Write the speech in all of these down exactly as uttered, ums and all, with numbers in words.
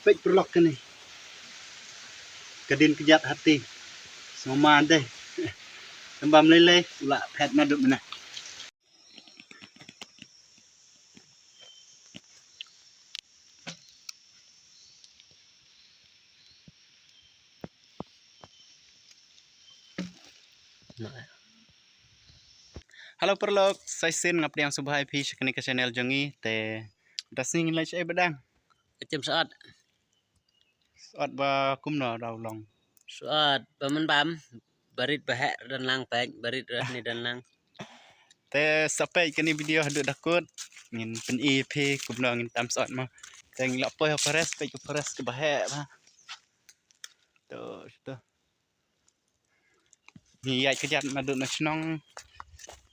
Peit paralok kane. Ka dien kjat hati. Sngewma dei. Tang ba mlei lei u la phet naduh mynne. Hello paralok, sa shisien nga pdiang sngewbha ïa phi sha kane ka channel jong ngi. Te mynta sngi ngin leit shaei Badang? Ka jem sot. Sot ba kumno da u long? Sot ba man bam, ba rit ba heh don lang peit, ba rit rit ne don lang. Te sa peit kane video haduh da kut, ngin pyni ïa phi kumno ngin tam sot mo. Te ngi la poi ha forest, peit ka forest kaba heh bha. To, to. Ngi ïaid kjat naduh na shnong.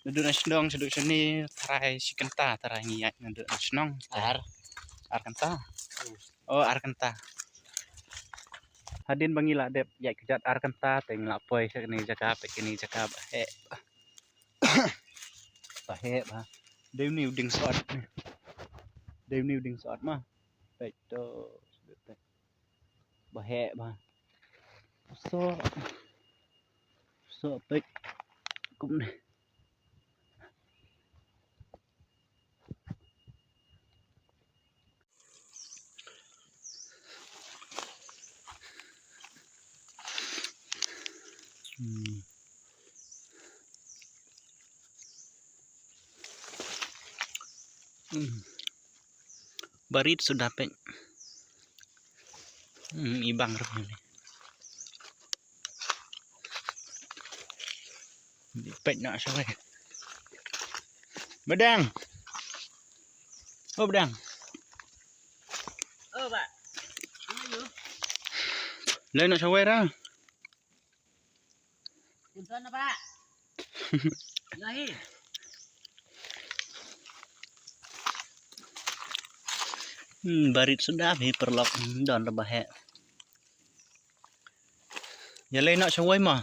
Naduh na shnong shaduh shane tharai shi kynta tharai ngi ïaid naduh na shnong. Ar. Ar kynta. Oh, ar kynta. Hadien ba ngi la dep ïaid kjat ar kynta te ngi la poi sha kane jaka, peit kane jaka ba heh. Ba heh bha. Dei une u dieng sot. Dei une u dieng sot ma. Peit to. Ba heh bha. Soh. Soh peit. Kumne. Hmm. Hmm. Ba rit suda peit. Hmm, i bang ruh ni. Peit noh shawei. Badang. Oh, Badang. Oh, ba. Leit noh shawei ra. Kum san na, ba. Ïa hi. Hmm, ba rit suda hi paralok, hmm, don re ba heh. Ïa leit noh shawei mo.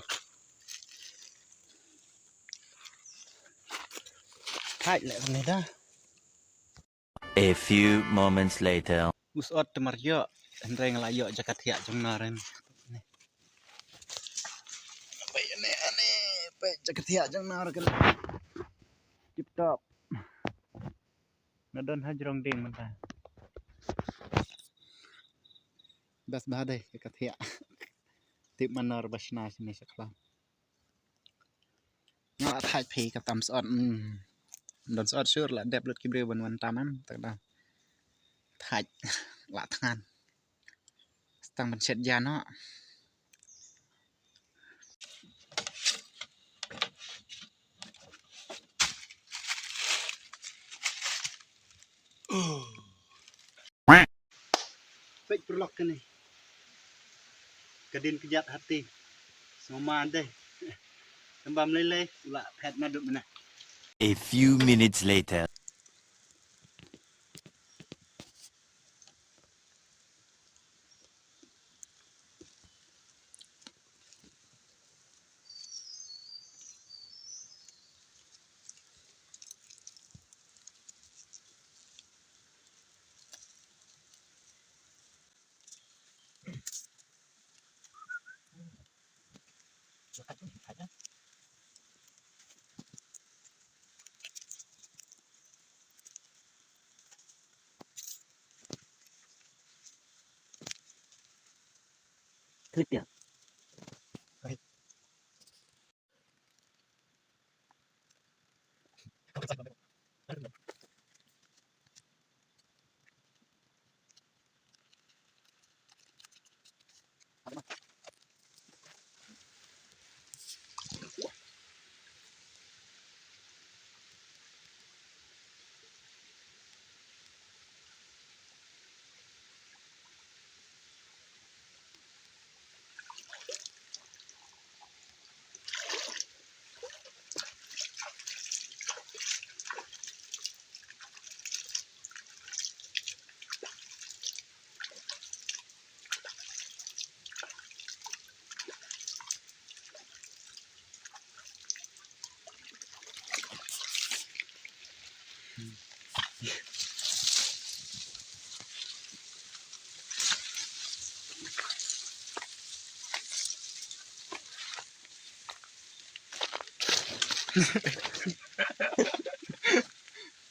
Thait leh ne da. A few moments later. U sot te mar ïoh, hynrei nga la ïoh jaka thiah jong nor. Peit ane, ane, peit jaka thiah jong nor kan. Tip top. Nga don ha jrong dieng mynta. Best bha dei jaka thiah. Tip ma nor ba shna shane sha khlaw. Nga la thait phi ka tam sot, mm. Don sot sur la dep lut ki briew ban wan tam em, tak da. Thait la thngan. Stang ban shet ja noh. Peit paralok kane. Ka dien kjat hati. Sngewma dei. Tang ba mlei lei u la phet naduh mynne. A few minutes later.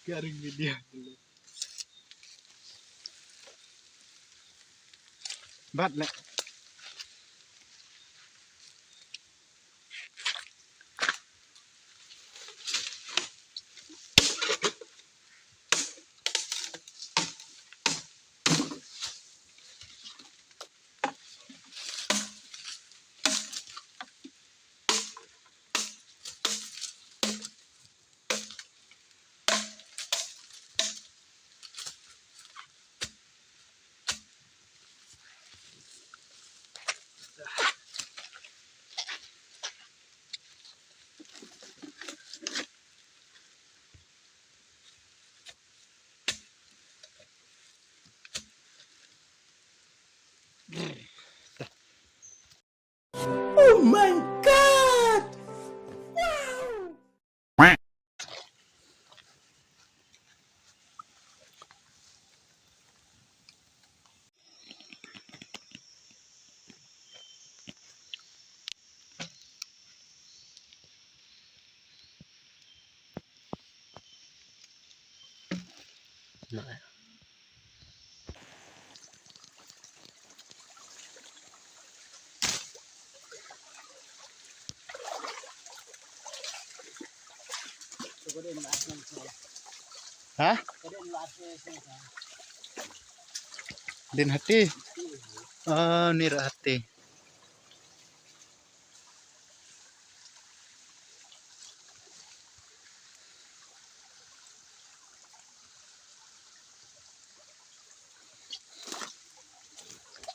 Ka ring video. Bat le. Oh my God! Wow! Ha? Din hati. Oh, ni ra hati.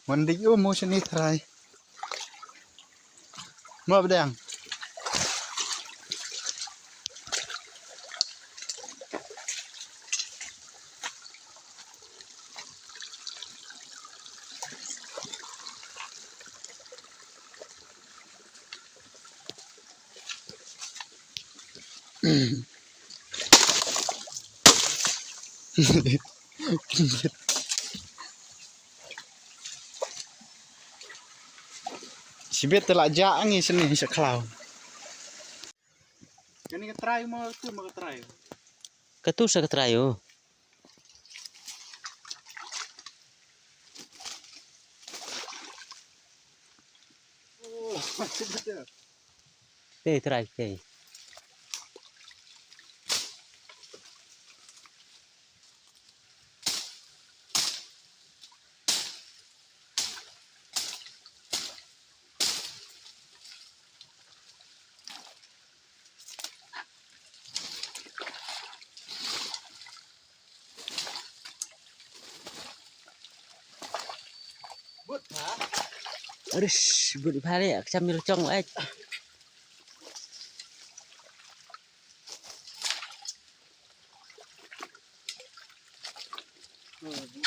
Wan dik u mo shani trai. Mo bdang. Shibit te la jah ngi shane sha khlaw. Kane ka trai mo, tu mo ka trai. Katu sa ka trai o. Oh, shibit te. Te trai te. Aris, but bhale, ak cham mil chong, eh.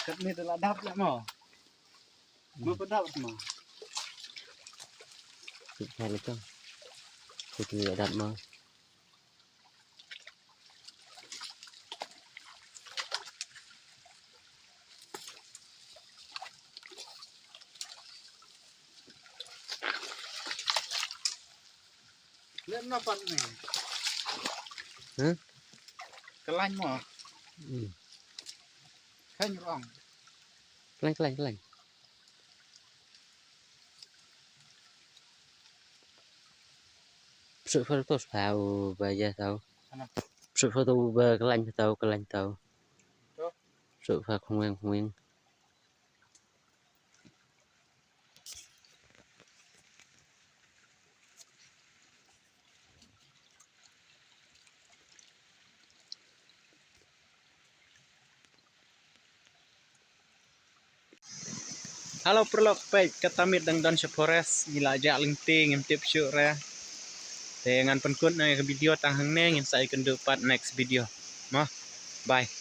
Kat ni telah dap lah mo. Mo pa dap mo. But bhale chong. Kut ni dap mo. Lem na pan ni. Hah? Kelain mo. Hmm. Kan rong. Kelain, kelain, kelain. Psuk photo pha u ba ya tau. Psuk photo u ba kelain tau, kelain tau. Psuk pha khong weng, khong weng. Hello paralok, peit kata miet dang don sha forest, ngi la jah lynti ngim tip shuh re. Te ngan pynkut na ka video tang hangne, ngin sa ïakynduh pat next video. Mo, bye.